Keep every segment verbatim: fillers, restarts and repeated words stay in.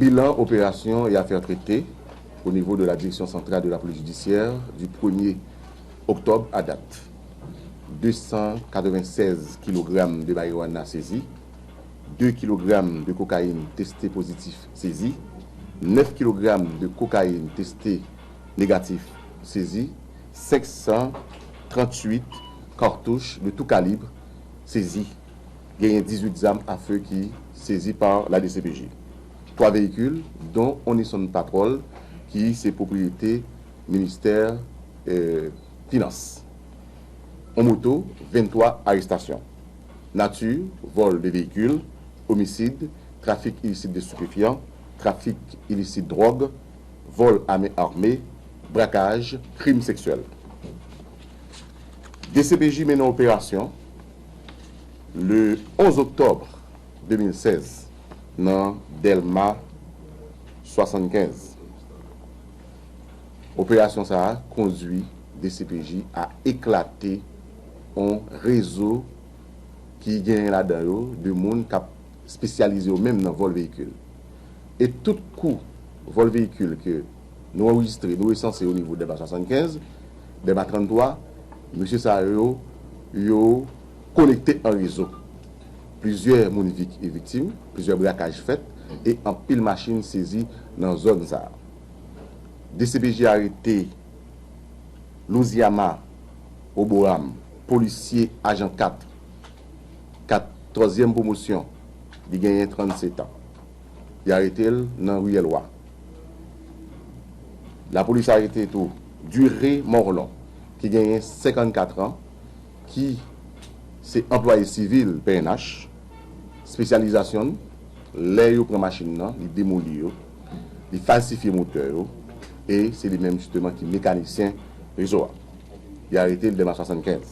Bilan opérations et affaires traitées au niveau de la Direction centrale de la police judiciaire du premier octobre à date. Deux cent quatre-vingt-seize kilogrammes de marijuana saisis, deux kilogrammes de cocaïne testée positif saisie, neuf kilogrammes de cocaïne testée négatif saisie, cinq cent trente-huit cartouches de tout calibre saisis. Genyen dix-huit zam a fe ki sezi par la D C P J. Twa veyikil, dont on Nissan Patrol ki se pwopriyete ministè, euh, Finans. On moto, venntwa arestasyon. Nati, vòl de veyikil, omisid, trafik ilisit de stipefyan, trafik ilisit dwòg, vòl a men ame, brakaj, krim seksyèl. D C P J mennen operasyon le onz oktòb de mil sèz nan Dèlma swasannkenz. Operasyon sa a kondui D C P J a eklate on rezo ki genyen ladan yo de moun k ap espesyalize yo menm nan vòl veyikil. E tout kou vòl veyikil ke nou anrejistre, nou resanse o nivo Dèlma swasannkenz, Dèlma tranntwa, mesye sa yo, yo konekte an rezo. Plizyè moun vik-, viktim, plizyè brakaj fèt e anpil machin sezi nan zòn sa a. D C P J arete Louziama Oboram, polisye ajan kat, katòzyèm pwomosyon, li genyen trannsetan. Li arete l nan Riyèl Wa. Lapolis arete tou Duré Morlon, ki genyen senkannkat an, ki se anplwaye sivil P N H. Espesyalizasyon l, lè yo pran machin nan, li demoli yo, li falsifye motè yo, e se li menm jisteman ki mekanisyen rezo a. Li arete l Dèlma swasannkenz.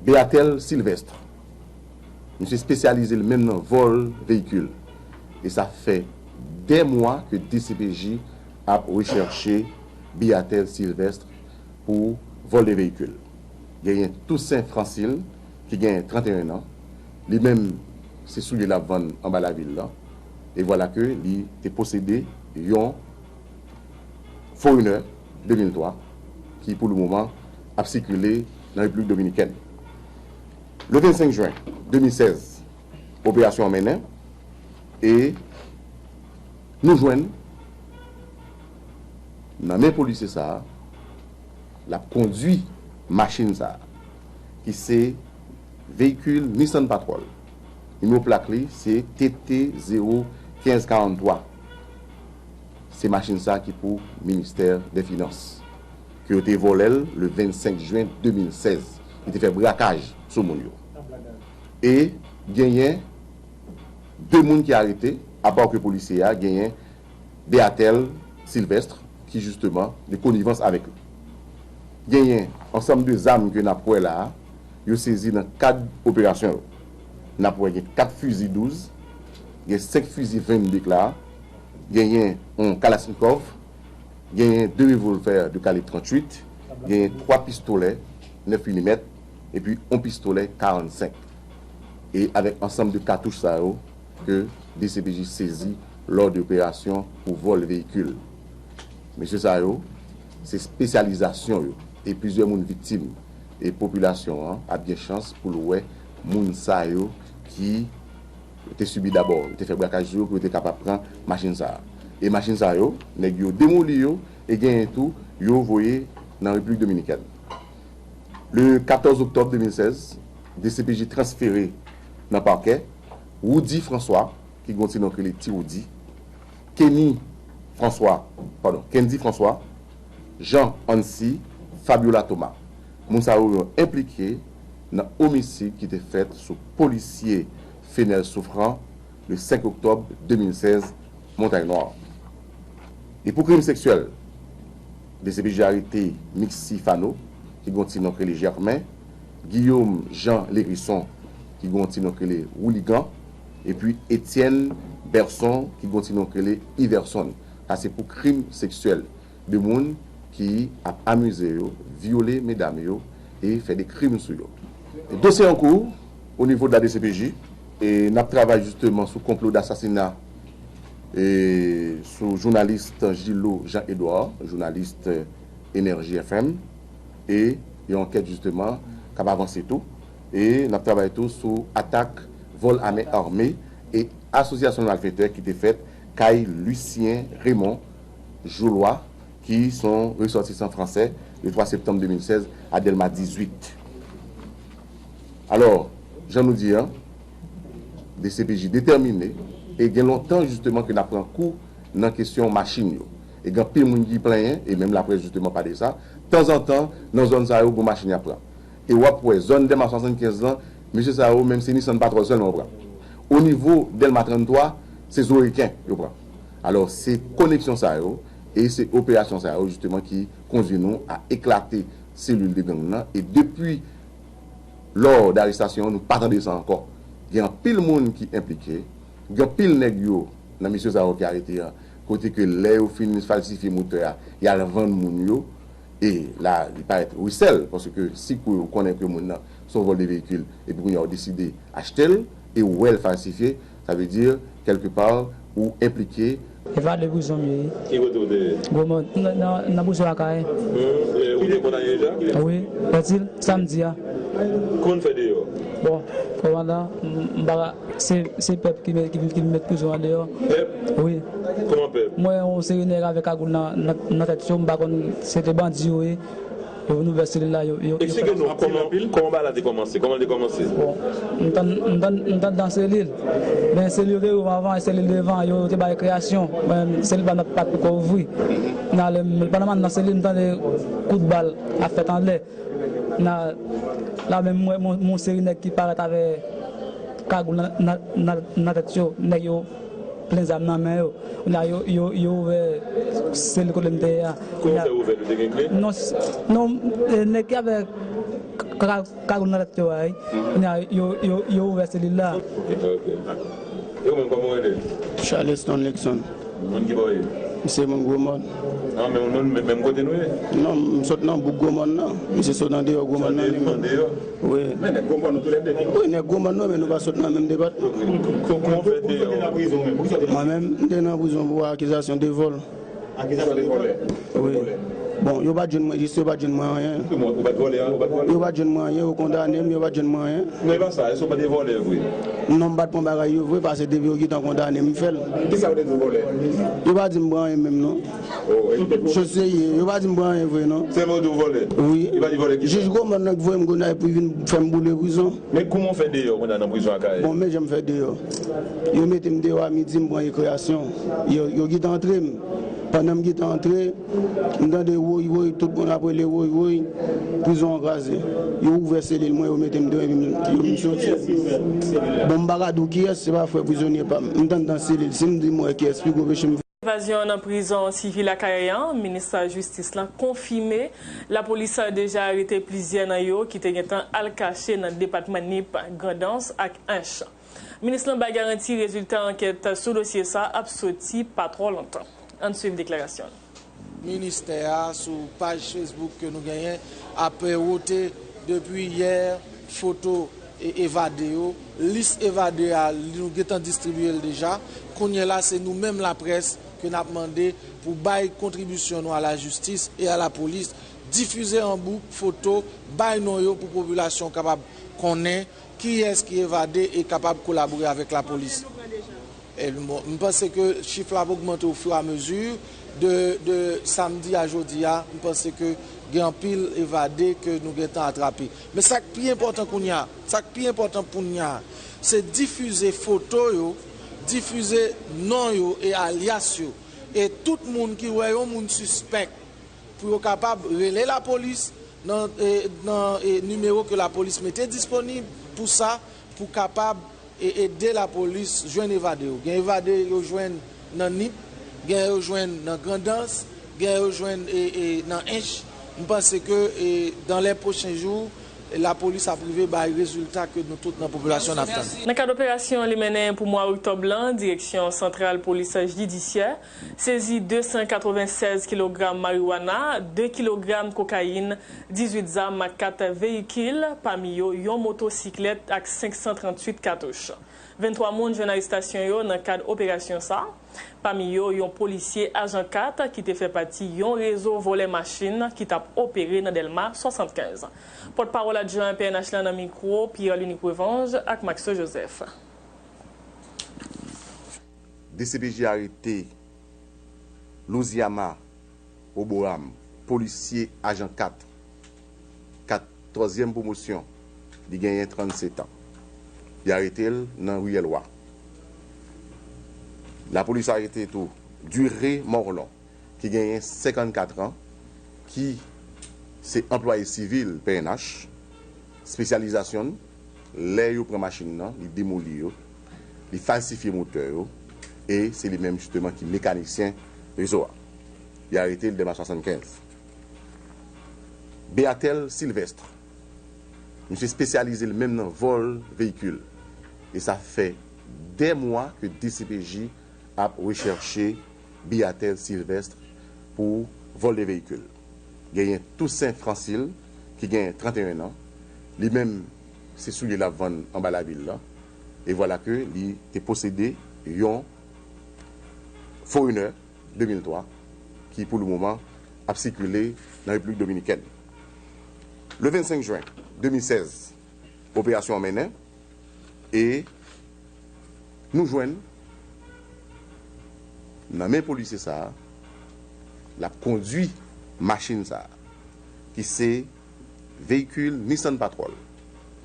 Beatel Sylvestre, misye espesyalize l menm nan vòl veyikil. E sa fè dè mwa ke D C P J ap rechèche Beatel Sylvestre pou vòl de veyikil. Genyen Toussaint Francil, ki genyen tranteyen an. Li menm, se soulye l ap vann anba lavil lan. E vwala ke li te posede yon Foreigner de mil twa, ki pou le moman ap sikile nan Repiblik Dominikèn. Le vennsenk jen de mil sèz, operasyon an mennen e nou jwenn nan men polisye sa a, l ap kondui machin sa a, ki se veyikil Nissan Patrol. Nimewo plak li se T T zewo kenz karanntwa. Se machin sa ki pou ministè dè finans, ke yo te vòlè l le vennsenk jen de mil sèz. Li te fè brakaj sou moun yo. E genyen de moun ki arete, apa ke polisye a, genyen Beatel Sylvestre, ki jisteman de konivans avèk li. Genyen ansanm de zam ke n ap wè la a, yo sezi nan kad operasyon yo. N ap wè gen kat fizi douz, gen senk fizi venndekla, genyen yon kalachnikòv, genyen de revolvè de kalib tranntuit, genyen twa pistolè nèf milimèt, epi yon pistolè karannsenk. E avèk ansanm de katouch sa yo ke D C P J sezi lò de operasyon pou vòl veyikil. Mesye sa yo, se espesyalizasyon yo. E plizyè moun viktim. E popilasyon an ap gen chans pou l wè moun sa yo ki te sibi dabò, yo te fè brakaj sou yo pou yo te kapab pran machin sa a. E machin sa yo, nèg yo demoli yo e genyen tou yo voye nan Repiblik Dominikèn. Le katòz oktòb de mil sèz, D C P J transfere nan pakè Roudy François, ki gen yon ti non k rele Ti Roudy, Kenny François, padon, Kendy François, Jean Ancy, Fabiola Thomas. Moun sa yo, yo enplike nan omisid ki te fèt sou polisye Fenel Souffrant le senk oktòb de mil sèz, Montay Nwa. E pou krim seksyèl, D C P J arete Mixi Fano, ki gen yon ti non k rele Germain, Guillaume Jean Lhérisson, ki gen yon ti non k rele Hooligan, epi Etienne Berson, ki gen yon ti non k rele Iverson. Sa se pou krim seksyèl de moun ki ap amize yo, vyole medam yo e fè de krim sou yo. Dosye an kou o nivo de la D C P J, e n ap travay jisteman sou konplo dasasina E sou jounalis Gilot Jean Edouard, jounalis Enerji F M, e yon ankèt jisteman k ap avanse tou. E n ap travay tou sou atak vòl a men ame e asosyasyon malfetè ki te fèt kay Lucien Raymond Joulwa, ki se yon resòtisan fransè, le twa septanm de mil sèz, a Dèlma dizuit. Alò, jan nou di a, D C P J detèmine, e gen lontan jisteman ke n ap pran kou nan kesyon machin yo. E gen anpil moun ki plenyen, e menm laprès jisteman pale sa, tanzantan, nan zòn sa yo, gen machin y ap pran. E w ap wè, zòn Dèlma swasannkenz lan, mesye sa yo, menm se Nissan Patrol sèlman yo pran. O nivo Dèlma tranntwa, se Zo Reken yo pran. Alò, se koneksyon sa yo, e se operasyon sa yo, jisteman, ki kondui nou a eklate selil de gang nan. E depi lò darestasyon an, nou pa tande sa ankò. Gen anpil moun ki enplike, gen anpil nèg yo nan mesye sa yo ki arete an, kote ke lè yo fin falsifye motè a, y al vann moun yo, e la, li parèt resèl, paske si kou yo konnen ke moun nan se yon vòl de veyikil, epi kounye a yo deside achte l, e ou wè l falsifye, sa vle di, kèlke pa, ou enplike. Evade prizon m ye. Ki kote w te ye? Gwo Mòn, nan, nan, nan prizon Akayè. Hmm, e, ou te kondannen deja? Wi, pati l, samdi a. Kòman w fè deyò? Bon, kòmandan, m, m pa ka, se, se pèp ki met, ki, ki met prizon an deyò. Pèp? Wi. Kòman pèp? M wè yon seri nèg avèk kagoul nan, nan, nan tèt yo, m pa konn se te bandi yo ye. Yo vin ouvè selil la, yo, yo, yo fè. Eksplike nou kòman, kòman bagay la te kòmanse, kòman l te kòmanse? Bon, m t ann, m t ann, m t ann nan selil. Men selil yo te ouvri anvan, selil devan, yo te bay kreyasyon. Mwen, selil pa m pa t poko ouvri. Nan lè m, pandan m anndan selil, m tande kout bal ap fèt anlè. Nan, la menm, m wè mon, mon seri nèg ki parèt avè kagoul nan, nan, nan, nan tèt yo, nèg yo plen zam nan men yo. Kounye a, yo, yo, yo ouvè sèl kote m te ye a. Kòman w fè ouvè l, ou te gen kle? Non, s-, non, e, nèg ki avè ka-, ka-, kagoul nan tèt yo a, wi. Kounye a, yo, yo, yo ouvè selil la. Ok, ok. E ou menm, kòman w rele? Charleston Luckson. Moun ki bò w ye? M se moun Gwo Mòn. Ah, men nou menm, menm kote nou ye? Non, m sot nan bouk Gwo Mòn nan. M se sot andeyò Gwo Mòn nan li menm. Andeyò? Wi. Men nèg Gwo Mòn nou toulède. Wi, nèg Gwo Mòn nou, men nou pa sot nan menm depatman. Kòman w fè deyò? Mwen menm, m te nan prizon pou akizasyon de vòl. Akizasyon de vòlè? Wi. Bon, yo pa t jwenn mwen, jis yo pa t jwenn mwen anyen. Ou pa t vòlè, ou pa t vòlè? Yo pa t jwenn mwen anyen, yo kondane m, yo pa t jwenn mwen anyen. Non, e pa sa, èske w pa te vòlè vre? Non, m pa t pran bagay yo vre, paske depi yo gentan kondane m, m fè l. Kisa yo te di w vòlè? Yo pa di m pran anyen menm, non. Oh, e yo te di w? Yo serye, yo pa di m pran anyen vre, non. Sèlman yo di w vòlè? Wi. Yo pa di vòlè kisa? Jij Gwo Mòn nan ki voye m Gonayiv pou vin fè m boule prizon. Men kòman w fè deyò kounye a nan prizon Akayè? Bon, men jan m fè deyò. Yo mete m deyò a midi, m pran rekreyasyon. Yo, yo gentan antre m. Pandan m gentan antre, m tande woy woy, tout moun ap rele woy woy. Prizon an kraze. Yo ouvè selil mwen, yo mete m deyò, epi m, yo m soti. Bon, m pa ka di w kiyès, se pa frè prizonye pa m. M t anndan selil. Si m di m wè kiyès, pi gwo peche m fè. Evazyon nan prizon sivil Akayè an, minis jistis lan konfime lapolis deja arete plizyè nan yo ki te gentan al kache nan depatman Nip, Grandans ak Ench. Minis lan bay garanti rezilta ankèt sou dosye sa ap soti pa twò lontan. Ann swiv deklarasyon l. Ministè a sou paj Facebook ke nou genyen ap wote depi yè foto e evade yo. Lis evade a, nou gentan distribiye l deja. Kounye a la, se nou menm laprès ke n ap mande pou bay kontribisyon nou a lajistis e a lapolis, difize an bouk foto, bay non yo pou popilasyon kapab konnen kiyès ki evade e kapab kolabore avèk lapolis. E, bon, m panse ke chif la ap ogmante au fur et à mesure de, de samdi a jodi a. M panse ke gen anpil evade ke nou gentan atrape. Men sa k pi enpòtan kounye a, sa k pi enpòtan kounye a, se difize foto yo, difize non yo e alyas yo. E tout moun ki wè yon moun sispèk, pou yo kapab rele lapolis nan, e, nan, e, nimewo ke lapolis mete disponib pou sa, pou kapab, e, ede lapolis jwenn evade yo. Gen evade yo jwenn nan Nip, gen yo jwenn nan Grandans, gen yo jwenn, e, e, nan Ench. M panse ke, e, dans les prochains jours, lapolis ap rive bay rezilta ke nou tout nan popilasyon n ap tann. Nan kad operasyon li mennen pou mwa oktòb lan, Direksyon Santral Polis Jidisyè sezi de san katrevennsèz kilogram mariwana, de kilogram kokayin, dizuit zam ak kat veyikil, pami yo yon motosiklèt ak senk san tranntuit katouch. Venntwa moun jwenn arestasyon yo nan kad operasyon sa a, pami yo yon polisye ajan kat ki te fè pati yon rezo vòlè machin ki t ap opere nan Dèlma swasannkenz. Pòtpawòl adjwen P N H lan nan mikwo Pierre Lunique Revange ak Maxo Joseph. D C P J arete Louziama Oboram, polisye ajan kat, katòzyèm pwomosyon, li genyen trannsetan. Li arete l nan Riyèl Wa. Lapolis arete tou Duré Morlon, ki genyen senkannkat an, ki se anplwaye sivil P N H. Espesyalizasyon l, lè yo pran machin nan, li demoli yo, li falsifye motè yo, e se li menm jisteman ki mekanisyen rezo a. Li arete l Dèlma swasannkenz. Beatel Sylvestre, misye espesyalize l menm nan vòl veyikil, e sa fè dè mwa ke D C P J ap rechèche Beatel Sylvestre pou vòl de veyikil. Genyen Toussaint Francil, ki genyen tranteyen an. Li menm, se soulye l ap vann anba lavil la. E vwala ke li te posede yon Foreigner de mil twa, ki pou le moman ap sikile nan Repiblik Dominikèn. Le vennsenk jen de mil sèz, operasyon an mennen e nou jwenn nan men polisye sa a, l ap kondwi machin sa a, ki se veyikil Nissan Patrol.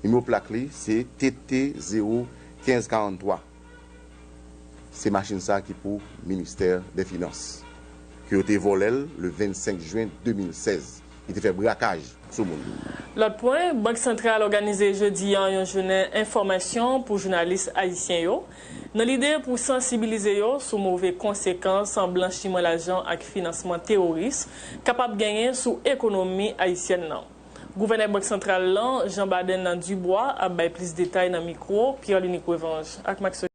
Nimewo plak li se T T zewo kenz karanntwa. Se machin sa a ki pou Ministè dè Finans, ke yo te vòlè l le vennsenk jen de mil sèz. Li te fè brakaj sou moun. Lòt pwen, Bank Santral òganize jodi a yon jounen enfòmasyon pou jounalis ayisyen yo, nan lide pou sansibilize yo sou move konsekans blanchiman lajan ak finansman teworis kapab genyen sou ekonomi ayisyèn nan. Gouvènè Bank Santral lan, Jean Baden Dubois, ap bay plis detay nan mikwo Pierre Lunique Revange ak Maxo.